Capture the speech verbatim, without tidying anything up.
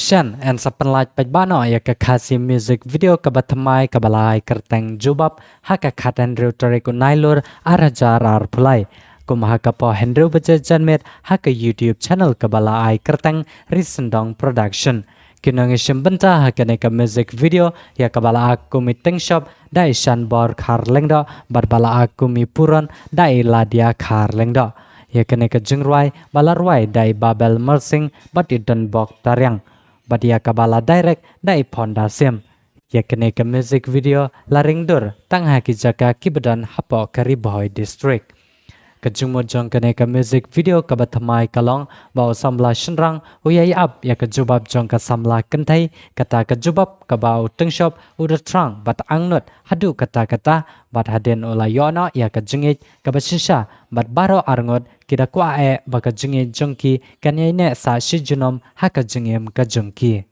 Shen, yn sa pynlait paidbah noh ïa ka Khasi music video kaba thymmai kaba la ai kyrteng Jubab ha ka khathynriew tarik u Nailur ar hajar arphew lai. Kum ha ka por hynriew baje janmiet ha ka YouTube channel kaba la ai kyrteng Ri Syndong Production. Ki nongïashim bynta ha kane ka music video ïa kaba la ak kum i Tyngshop da i Shanbor Kharlyngdoh bad ba la ak kum i Puron da i Ladia Kharlyngdoh. Ïa kane ka jingrwai ba la rwai da i Babel Marsing bad i Donbok Tariang. Bad ïa kaba la direct da i Phonda Syiem. Ïa kane ka music video la ring dur tang ha ki jaka kiba don hapoh ka Ri Bhoi District. Ka jingmut jong kane ka music video kaba thymmai ka long ba u samla shynrang u ïai ap ïa ka jubab jong ka samla kynthei, kata ka jubab kaba u Tyngshop u da thrang bad angnud haduh katta katta bad hadien u la ïoh noh ïa ka jingïeit kaba shisha bad baroh arngut ki da kwah eh ba ka jingïeit jong ki kan ïai neh sah shi junom ha ka jingim ka jong ki.